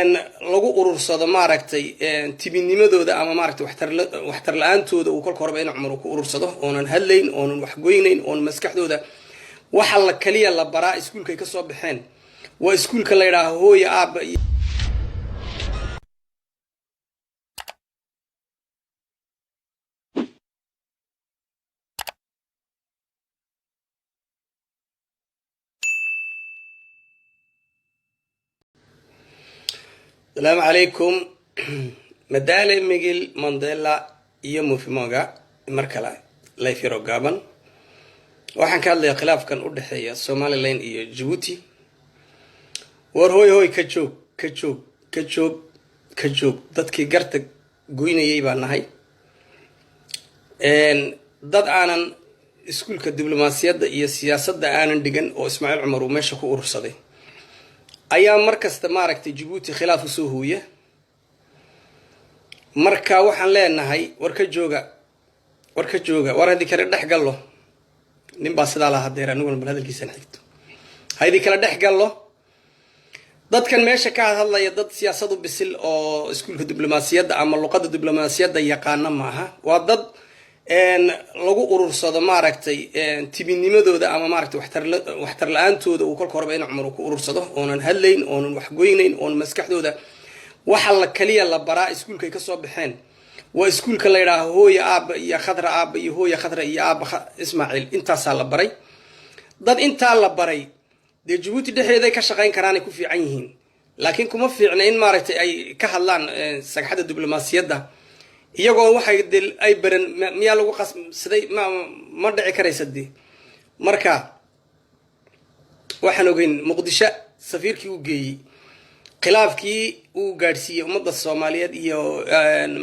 Lagu urursado maaragtay tibinimadooda ama maaragtay waxtar la-aantooda uu kolka horeba in Cumar uu ku urursado, oonan hadlayn, oonan waxgoynayn, oonan maskaxdooda. Waxa la kaliya la baraa iskuulkay ka soo baxeen waa iskuulka la yidhaaho hooya, aabba iyo. Asalaamu calaykum, Madaale, Migil, Mandela iyo Mufimoga. Mar kale live yaroo gaaban. Waxaan ka hadlayaa khilaafkan u dhexeeya Somaliland iyo Jabuuti. War hooy hooy, ka joog, ka joog, ka joog, ka joog! Dadkii garta goynayay baa nahay. Dad aanan iskuulka diblomaasiyadda iyo siyaasadda aanan dhigan oo Ismaaciil Cumar uu meesha ku urursaday ayaa mar kasta maaragtay Jabuuti khilaaf usoo hooya. Marka waxaan leenahay, war ka jooga, war ka jooga, war haddii kale dhex gallo. Nin baa sidaa lahaa deer, aniguna bal hadalkiisaan xigto. Haydii kale dhex gallo. Dadkan meesha ka hadlaya dad siyaasad u bisil oo iskuulka diblomaasiyadda ama luqadda diblomaasiyadda yaqaana maaha. Waa dad lagu urursado maaragtay tibinimadooda ama maaragtay waxtar la-aantooda uu kolka horeba in Cumar uu ku urursado, oonan hadlayn, oonan waxgoynayn, oonan maskaxdooda. Waxa la kaliya la baraa iskuulkay kasoo baxeen waa iskuulka la yidhaaho hooya, aabba iyo Khadra, aabba iyo hooya, Khadra iyo aabba Ismaaciil. Intaasaa la baray. Dad intaa la baray dee Jabuuti dhexdeeday ka shaqayn karaanay ku fiican yihiin, laakiin kuma fiicna in maaragtay ay ka hadlaan sagxadda diblomaasiyadda iyagoo waxay de ay baran. Miyaa lagu qas siday? Ma dhici karaysa dee. Marka waxaan ogeyn Muqdisho safiirkii uu geeyey, khilaafkii uu gaadhsiiyey ummadda Soomaaliyeed iyo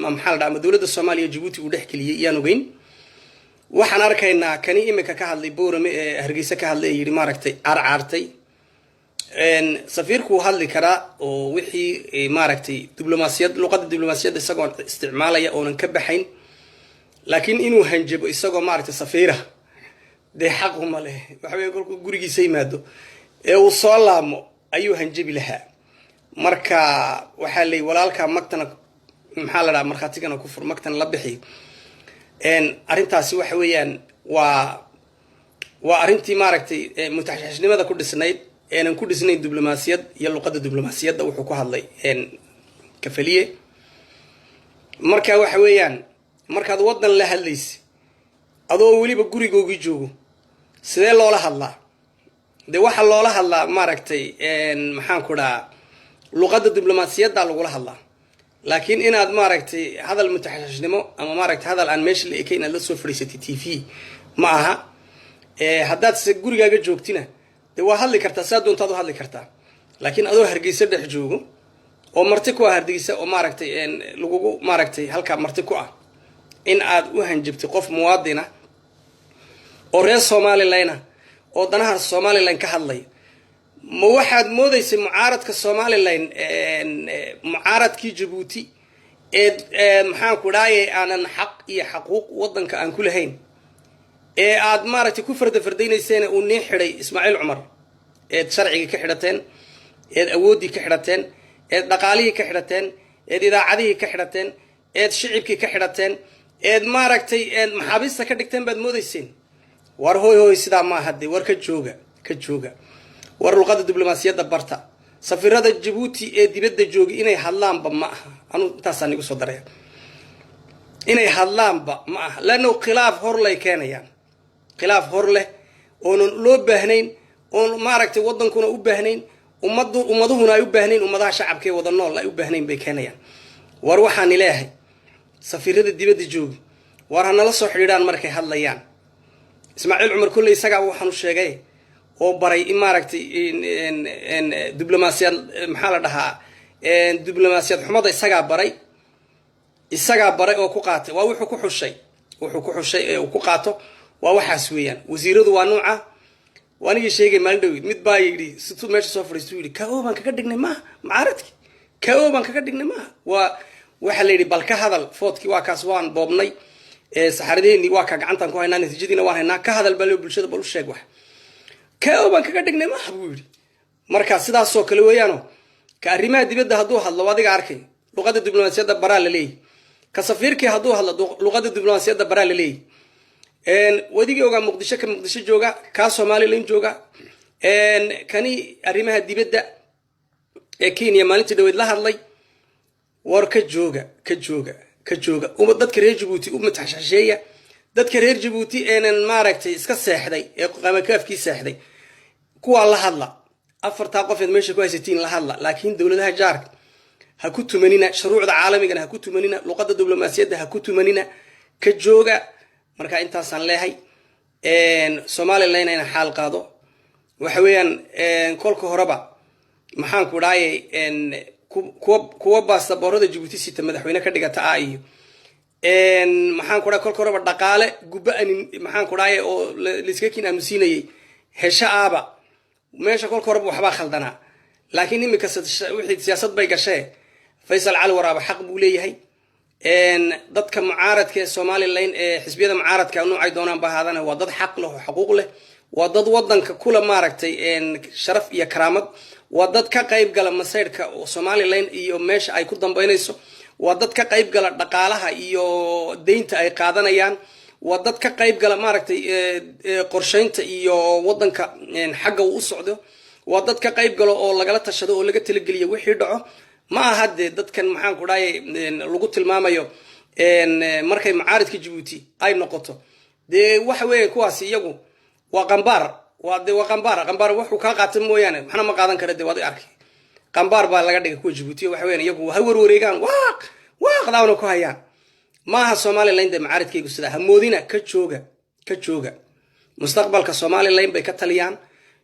maxaa la dhaha ama dowladda Soomaaliya Jabuuti uu dhex geliyey iyaan ogeyn. Waxaan arkaynaa kani iminka ka hadlay Boorame ee Hargeysa ka hadlay ee yidhi maaragtay caarcaartay. Safiirku wuu hadli karaa oo wixii maaragtay diblomaasiyad, luqadda diblomaasiyadda isagoon isticmaalaya oonan ka baxayn, laakiin inuu hanjabo isagoo maaragtay safiira dee xaquma leh. Waxa weya kolkuu gurigiisa yimaado ee uu soo laabmo ayuu hanjabi lahaa. Marka waxaa leey walaalka magtana, maxaa la dhaha, markhaatigana ku fur, magtana la bixi. Arrintaasi waxa weeyaan waa arrintii maaragtay mutaxashishnimada ku dhisnayd eenan ku dhisnayn diblomaasiyad iyo luqadda diblomaasiyadda wuxuu ku hadlay Kafaliye. Marka waxa weeyaan markaad waddan la hadlaysa adoo weliba gurigoogii joogo, sidee loola hadlaa? Dee waxaa loola hadlaa maaragtay, maxaan ku dhahaa, luqadda diblomaasiyadda lagula hadlaa. Laakiin inaad maaragtay hadal mutaxashishnimo ama maaragtay hadal aan meesha la ekayn inaad la soo fadhiisatay TV ma aha. Haddaad se gurigaaga joogtina dee waa hadli kartaa, saa doontaad u hadli kartaa. Laakiin adoo Hargeysa dhex joogo oo marti ku ah Hargeysa oo maaragtay lagugu maaragtay halkaa marti ku ah, in aad u hanjabtay qof muwaadina oo reer Somaliland ah oo danaha Somaliland ka hadlaya, ma waxaad moodaysay mucaaradka Somaliland, mucaaradkii Jabuuti ee maxaan ku dhahayay aanan xaq iyo xaquuq waddanka aan ku lahayn ee aad maaragtay ku farda fardaynayseen uu nii xidhay Ismaaciil Cumar, eed sharcigii ka xidhateen, eed awooddii ka xidhateen, eed dhaqaalihii ka xidhateen, eed idaacadihii ka xidhateen, eed shicibkii ka xidhateen, eed maaragtay eed maxaabiista ka dhigteen baad moodayseen? War hooy hooy, sidaa maaha dee. War ka jooga, ka jooga. War luqadda diblomaasiyadda barta. Safiirada Jabuuti ee dibadda joogi inay hadlaanba ma aha. Anuu intaasaan igu soo daraya, inay hadlaanba ma aha, leanno khilaaf hor lay keenayaan, khilaaf hor leh oonan loo baahnayn, oon maaragtay waddankuna u baahnayn, ummadu ummaduhuna ay u baahnayn, ummadaha shacabka ee wada nool ay u baahnayn bay keenayaan. War waxaan ileeyahay safiirada dibadda joogi, war ha nala soo xidhiidhaan markay hadlayaan. Ismaaciil Cumar kolley isagaa waxaan u sheegay oo baray in maaragtay diblomaasiyad, maxaa la dhahaa, diblomaasiyad xumada isagaa baray, isagaa baray oo ku qaatay. Waa wuxuu ku xushay, wuxuu ku xushay ee uu ku qaato waa waxaas weeyaan. Wasiiradu waa nuuca. Waa anigii sheegay maalin dhowid, mid baa yidhi situu meesha soo fadhiistu yidhi KO baan kaga dhignay maaha, mucaaradkii KO baan kaga dhignay maaha. Waa waxaa la yidhi bal ka hadal vote-kii, waa kaas, waan boobnay, saxaradeenii waa kaa gacantaan ku haynaa, natiijadiina waan haynaa, ka hadal baa loo bulshada, bal u sheeg wax. KO baan kaga dhignay maaha buu yidhi. Marka sidaasoo kale weeyaano. Ka arrimaha dibadda hadduu hadlo, adiga arkay, luqadda diblomaasiyadda baraa la leeyahy. Ka safiirkii hadduu hadlo, luqadda diblomaasiyadda baraa la leeyahy. Wadigii ogaa Muqdisho, ka Muqdisho jooga, kaa Somalilan jooga, kani arrimaha dibadda ee Kenya maalintii dhaweyd la hadlay. War ka jooga, ka jooga, ka jooga. Dadka reer Jabuuti u mataxshasheeya. Dadka reer Jabuuti eenan maaragtay iska seexday ee qamakaafkii seexday, kuwaa la hadla. Afartaa qofeed meesha ku haysatiin la hadla, laakiin dowladaha jaarka ha ku tumanina, shuruucda caalamigana ha ku tumanina, luqadda diblomaasiyadda ha ku tumanina. Ka jooga. Marka intaasaan leehay. Somalilan ina xaal qaado waxa weeyaan, kolka horeba maxaan ku dhaayay, kuwa baasaboorada Jabuuti sita madaxweyne ka dhigata ah iyo maxaan ku dhaay, kolka horeba dhaqaale gubba anin maxaan ku dhaayay oo laiska kiin aamusiinayay hesho aaba meesha. Kolka horeba waxbaa khaldanaa, laakiin iminka wixii siyaasad bay gashee. Faysal Cali Waraaba xaq buu leeyahay. Dadka mucaaradka ee Somalilan ee xisbiyada mucaaradka noocay doonaan ba ahaadana, waa dad xaq leh oo xuquuq leh, waa dad wadanka kula maaragtay sharaf iyo karaamad, waa dad ka qayb gala masaydhka Somalilan iyo meesha ay ku dambeynayso, waa dad ka qayb gala dhaqaalaha iyo deynta ay qaadanayaan, waa dad ka qayb gala maaragtay qorsheynta iyo wadanka xagga uu u socdo, waa dad ka qayb galo oo lagala tashado oo laga talageliyo wixii dhaco. Ma aha dee dadkan maxaan ku dhahay lagu tilmaamayo markay mucaaridka Jabuuti ay noqoto. Dee waxa weeye, kuwaas iyagu waa qambaar, waa de waa qambaar. Qambaar wuxuu kaa qaata mooyaane maxna ma qaadan kara. De waad arkay, qambaar baa laga dhigay kuwa Jabuuti. Waxa weyan, iyagu ha warwareegaan, waaq waaqdaawna ku hayaan. Maaha Somalilan dee mucaaridkaygu sidaa ha moodina. Ka jooga, ka jooga. Mustaqbalka Somalilan bay ka taliyaan,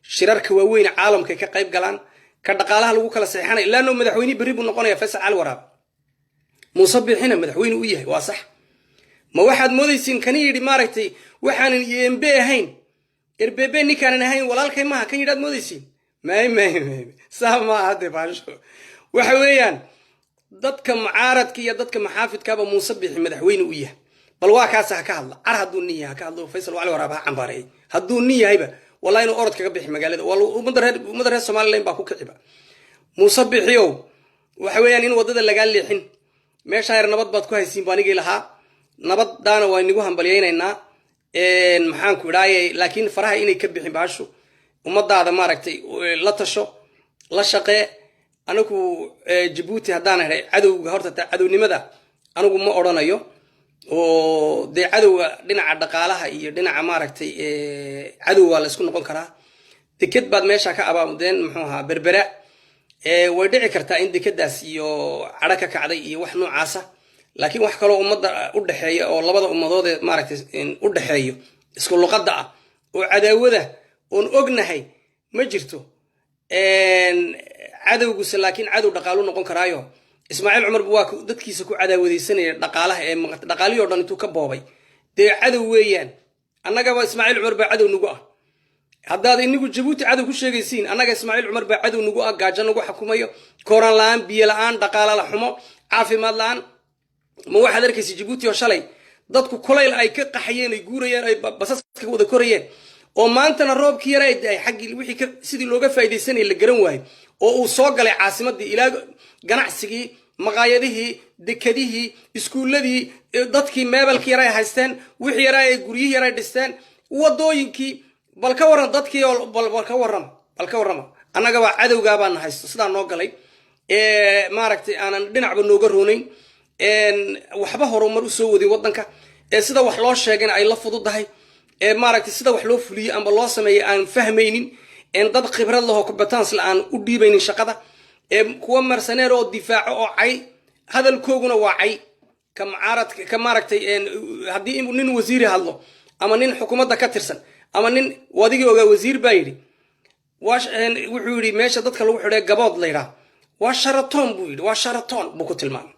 shirarka waaweyn caalamkay ka qayb galaan, ka dhaqaalaha lagu kala saxeexanay, laanno madaxweyne berri buu noqonaya Faysal Cali Waraab. Muuse Bixina madaxweyne u yahay, waa sax. Ma waxaad moodaysiin kani yidhi maaragtay waxaanan embe ahayn, erbebe ninkaanan ahayn walaalkay maaha, kan yidhaad moodaysiin? May, may, may, saa ma aha. Dee baasho waxa weeyaan, dadka mucaaradka iyo dadka maxaafidkaaba Muuse Bixi madaxweyne u yahay. Bal waa kaasa, ha ka hadla car. Hadduu nin yahay ha ka hadlo. Faysal Cali Waraab ha cambaareeyay. Hadduu nin yahayba, wallahi inuu orod kaga bixi magaalada. Waa ummadda reer Somalilan baa ku kiciba. Muuse Bixiyow, waxa weeyaan in waddada lagaa leexin. Meeshaa yar nabad baad ku haysiin bu anigii lahaa. Nabadaana waa inagu hambalyaynaynaa, maxaan ku idhaayay, laakiin faraha inay ka bixin baashu. Ummadaada maaragtay la tasho, la shaqee. Anigu Jabuuti haddaan helay cadowga, horta cadownimada anigu ma odhanayo, oo dee cadowga dhinaca dhaqaalaha iyo dhinaca maaragtay cadow waa la isku noqon karaa. Deked baad meesha ka abaamudeen, muxuu ahaa, Berbera. Way dhici kartaa in dekadaas iyo cadho ka kacday iyo wax noocaasa, laakiin wax kaloo ummadda u dhexeeya oo labada ummadood ee maaragtay u dhexeeyo isku luqadda ah oo cadaawada oon ognahay ma jirto. Cadowguse laakiin cadow dhaqaalu noqon karaayo. Ismaaciil Cumar waa dadkiisa ku cadaawadaysanaya dhaqaalaha ee dhaqaalihii o dhan intuu ka boobay. Dee cadow weeyaan. Annagaba Ismaaciil Cumar baa cadow nagu ah. Haddaad inigu Jabuuti cadow ku sheegaysiin, annaga Ismaaciil Cumar baa cadow nagu ah. Gaajo nagu xakumayo, kooraan la-aan, biyo la-aan, dhaqaala la xumo, caafimaad la-aan. Ma waxaad arkaysa Jabuuti oo shalay dadku kulayl ay ka qaxayeen, ay guurayeen, ay basaska wada korayeen, oo maantana roobkii yara ay da-ay xaggii wixii ka sidii looga faaidaysanayay la garan waayo, oo uu soo galay caasimadii, ilaa ganacsigii, maqaayadihii, dekadihii, iskuulladii, dadkii meebelkii yara ay haysteen, wixii yaraa ay guryihii yara ay dhisteen, wadooyinkii. Bal ka warran dadkii oo bal ka warrama, bal ka warrama. Annagabaa cadowgaabaana haysto sidaa noo galay, maaragtay aanan dhinacba nooga roonayn, waxba horumar usoo wadin waddanka, ee sida wax loo sheegayna ay la fududahay, ee maaragtay sida wax loo fuliyo amba loo sameeyo aan fahmaynin, dad khibrad lahoo compétence la aan u dhiibaynin shaqada, ee kuwa mercenaire oo difaaco oo cay, hadalkooguna waa cay. Ka mucaaradka ka maaragtay, haddii nin wasiiri hadlo ama nin xukuumadda ka tirsan ama nin wadigii ogaa, wasiir baa yidhi, wuxuu yidhi meesha dadka lagu xidhay Gabood la yidhaah waa Sheraton buu yidhi, waa Sheraton buu ku tilmaamay.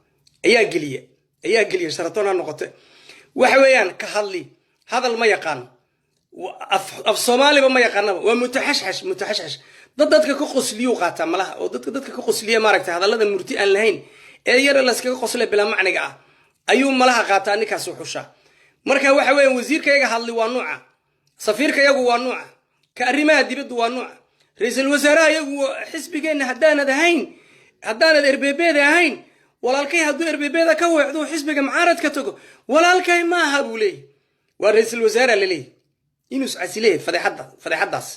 Ayaa geliya, ayaa geliya Sheraton ha noqote. Waxa weeyaan, ka hadli hadal ma yaqaano, af Soomaaliba ma yaqaanaba, waa mutaxashxash, mutaxashxash. Dad dadka ka qosliyuu qaataa malaha, oo dadka ka qosliya maaragtay hadallada murti aan lahayn ee yara layskaga qosle bilaa macniga ah ayuu malaha qaataa ninkaasi xushaa. Marka waxa weeyaan, wasiirkayaga hadli waa nuuca, safiirka yagu waa nuuca, ka arrimaha dibaddu waa nuuca, ra-iisul wasaaraha yagu xisbigeenna haddaanad ahayn. Haddaanad RPP-da ahayn, walaalkay hadduu RPP-da ka weecdo, xisbiga mucaaradka tago, walaalkay maaha buu leeyahy. Waa ra-iisul wasaarea laleeyahy. Inuu iscasiley fadeexadda, fadeexaddaas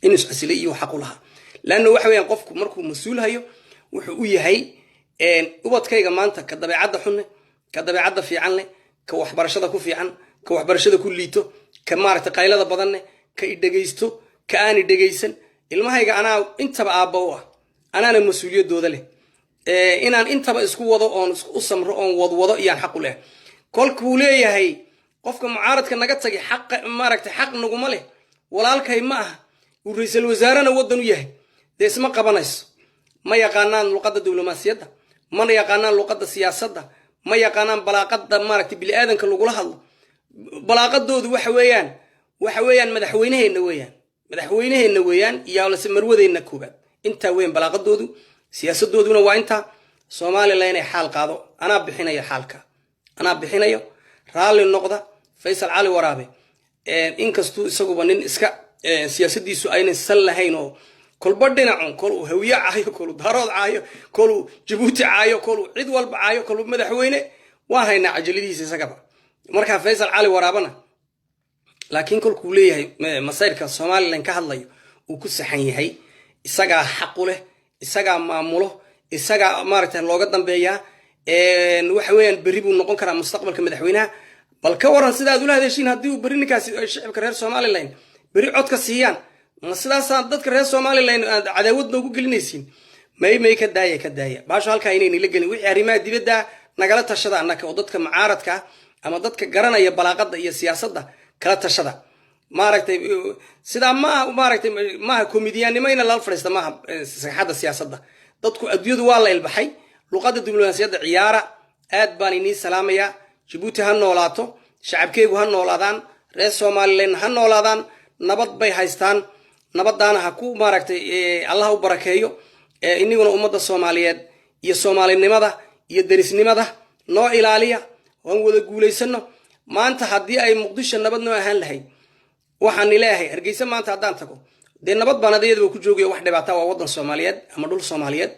inuu iscasilay iyo xaq u lahaa, leanna waxa weeyaan qofku markuu mas-uul hayo wuxuu u yahay ubadkayga maanta, ka dabeecadda xunne, ka dabeecadda fiican leh, ka waxbarashada ku fiican, ka waxbarashada ku liito, ka maaragtay qaylada badanne, ka idhegaysto, ka aan idhegaysan, ilmahayga anaa intaba aabba u ah, anaana mas-uuliyaddooda leh. Inaan intaba isku wado oon u samro oon wadwado iyaan xaq u leh. Kolkuu leeyahay qofka mucaaradka naga tagay xaq, maaragtay, xaq naguma leh, walaalkay ma aha, uu ra-iisul wasaarena waddan u yahay, dee isma qabanayso. Ma yaqaanaan luqadda diblomaasiyadda, mana yaqaanaan luqadda siyaasadda, ma yaqaanaan balaaqada maaragtay bini aadanka lagula hadlo. Balaaqadoodu waxa weeyaan madaxweyneheenna weeyaan, madaxweyneheenna weeyaan iyo marwadeenna koobaad. Intaa weyan balaaqadoodu, siyaasadooduna waa intaa. Somalilan inay xaal qaado, anaa bixinayo xaalka, anaa bixinayo. Raalli noqda. Faysal Cali Waraabe, inkastuu isaguba nin iska siyaasadiisu aynan sal lahayn oo kolba dhinacun, koluu Hawiye caayo, koluu Daarood caayo, koluu Jabuuti caayo, koluu cid walba caayo, koluu madaxweyne, waan haynaa cajaladihiisa isagaba. Markaa Faysal Cali Waraabana, laakiin kolkuu leeyahay masayrka Somalilan ka hadlayo, uu ku saxan yahay. Isagaa xaqu leh, isagaa maamulo, isagaa maaragta looga dambeeyaa. Waxa weeyaan berri buu noqon karaa mustaqbalka madaxweynaha. Bal ka waran sidaad ula hadeshiin haddii uu berri ninkaasi ay shicibka reer Somalilan berri codka siiyaan? Ma sidaasaa dadka reer Somalilan aad cadaawad noogu gelinaysiin? May, may, ka daaya, ka daaya baasho halkaa inaynila gelin. Wixii arrimaha dibadda nagala tashada annaka oo dadka mucaaradka ah ama dadka garanaya balaaqada iyo siyaasadda kala tashada. Maaragtay, sidaa maaha, maaragtay, maaha komediyaannimo ina lala fadhiista maaha saxadda siyaasadda. Dadku adduunyadu waa la ilbaxay. Luqadda diblomaasiyadda ciyaara. Aad baan inii salaamayaa. Jabuuti ha noolaato, shacabkeegu ha noolaadaan, reer Somalilan ha noolaadaan. Nabad bay haystaan, nabadaana ha ku maaragtay Allah u barakeeyo. Iniguna ummadda Soomaaliyeed iyo soomaalinimada iyo derisnimada noo ilaaliya, waan wada guulaysano. Maanta haddii ay Muqdisho nabad noo ahaan lahayd, waxaan leeyahay Hargeysa maanta haddaan tago, dee nabad baan adayadaba ku joogayo, wax dhibaata, waa waddan Soomaaliyeed ama dhul Soomaaliyeed.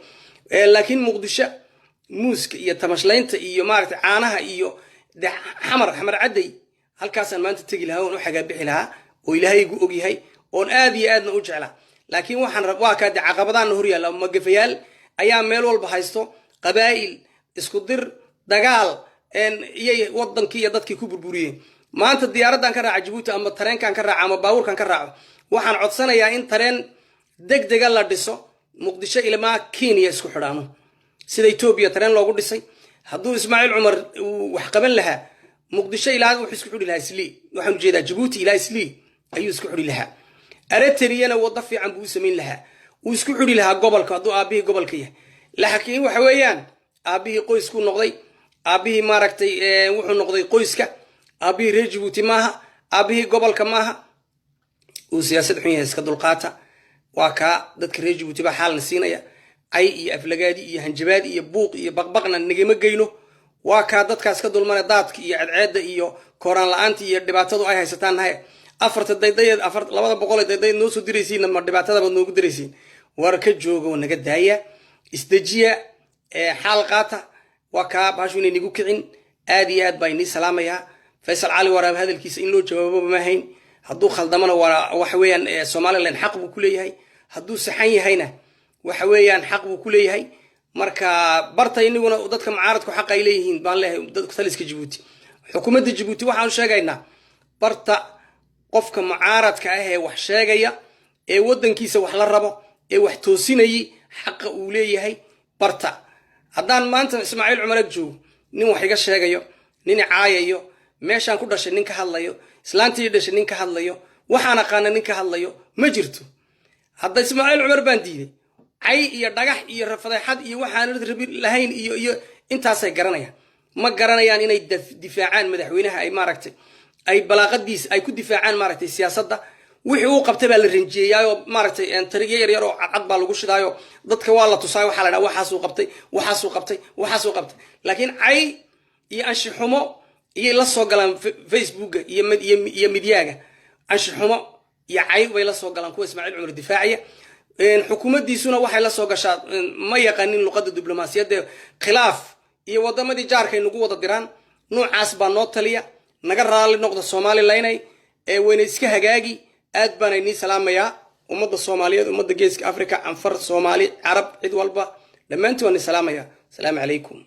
Laakiin Muqdisho muuska iyo tamashlaynta iyo maaragtay caanaha iyo de Xamar, Xamar Cadday, halkaasaan maanta tegi lahaa oon u xagaabixi lahaa oo Ilaahay igu ogyahay oon aad iyo aadna u jeclaa. Laakiin waxaan waa kaa de caqabadaana hor yaalla. Magafayaal ayaa meel walba haysto, qabaa'il isku dir, dagaal iyay wadankii iyo dadkii ku burburiyeen. Maanta diyaaraddan ka raaca Jabuuti ama tareenkan ka raaco ama baabuurkan ka raaco, waxaan codsanayaa in tareen deg dega la dhiso, Muqdisho ilmaa Kenya isku xidhaano, sida Etoobiya tareen loogu dhisay. Hadduu Ismaaciil Cumar uu wax qaban lahaa, Muqdisho ilaa wuxuu isku xidhi lahaa Islii, waxaan ujeedaa Jabuuti ilaa Islii ayuu isku xidhi lahaa. Ereteriyana waddo fiican buu u samayn lahaa, wuu isku xidhi lahaa gobolka hadduu aabbihii gobolka yahay. Laakiin waxa weeyaan aabbihii qoyskuu noqday, aabbihii maaragtay wuxuu noqday qoyska, aabbihii reer Jabuuti maaha, aabbihii gobolka maaha. Uu siyaasad xun yahay, iska dulqaata. Waa kaa dadka reer Jabuuti baa xaalna siinaya. Cay iyo aflagaadi iyo hanjabaad iyo buuq iyo baqbaqna nagama geyno. Waa kaa dadkaas ka dulmana daadka iyo cadceedda iyo kooraan la-aanta iyo dhibaatadu ay haysataan nahay. Afarta daydayeed, afar 200 ee daydayeed noo soo diraysiinna, ma dhibaatadabaad noogu diraysiin? War ka jooga, naga daaya, isdejiya, xaal qaata. Waa kaa baashu inay nigu kicin. Aad iyo aad baa inii salaamayaa. Faysal Cali Waraab hadalkiisa in loo jawaababa ma hayn. Hadduu khaldamana waa waxa weeyaan Somalilan xaq buu ku leeyahay, hadduu saxan yahayna waxa weeyaan xaq buu ku leeyahay. Marka barta iniguna dadka mucaaradku xaq ay leeyihiin baan leeyahay. Dadka taliska Jabuuti, xukuumadda Jabuuti, waxaanu sheegaynaa barta qofka mucaaradka ah ee wax sheegaya, ee waddankiisa wax la rabo, ee wax toosinayay, xaqa uu leeyahay barta. Haddaan maanta Ismaaciil Cumar ag joogo, nin wax iga sheegayo, nin caayayo, meeshaan ku dhashay nin ka hadlayo, islaantii dhashay nin ka hadlayo, waxaan aqaana nin ka hadlayo ma jirto. Hadda Ismaaciil Cumar baan diiday cay iyo dhagax iyo fadeexad iyo waxaan rabi lahayn iyo intaasay garanayaan. Ma garanayaan inay difaacaan madaxweynaha, ay maaragtay ay balaaqadiis ay ku difaacaan, maaragtay, siyaasadda. Wixii uu qabtay baa la ranjiyeyaayoo maaragtay tariqyo yaryar oo cadcad baa lagu shidaayo, dadka waa la tusaayo. Waxaa la dhaha waxaasuu qabtay, waxaasuu qabtay, waxaasuu qabtay. Laakiin cay iyo anshixumo iyay la soo galaan Facebooka iyo midyaaga. Anshixumo iyo cay bay la soo galaan kuwa Ismaaciil Cumar difaacaya. Xukuumaddiisuna waxay la soo gashaa, ma yaqaanin luqadda diblomaasiyadda, khilaaf iyo wadamadii jaarkay nagu wada diraan. Noocaas baa noo taliya. Naga raalli noqda Somalilaynay ee wayna iska hagaagi. Aad baana inii salaamayaa, ummadda Soomaaliyeed, ummadda Geeska Africa, Canfar, Soomaali, Carab, cid walba, dhammaantiin waan ni salaamaya. Asalaamu calaykum.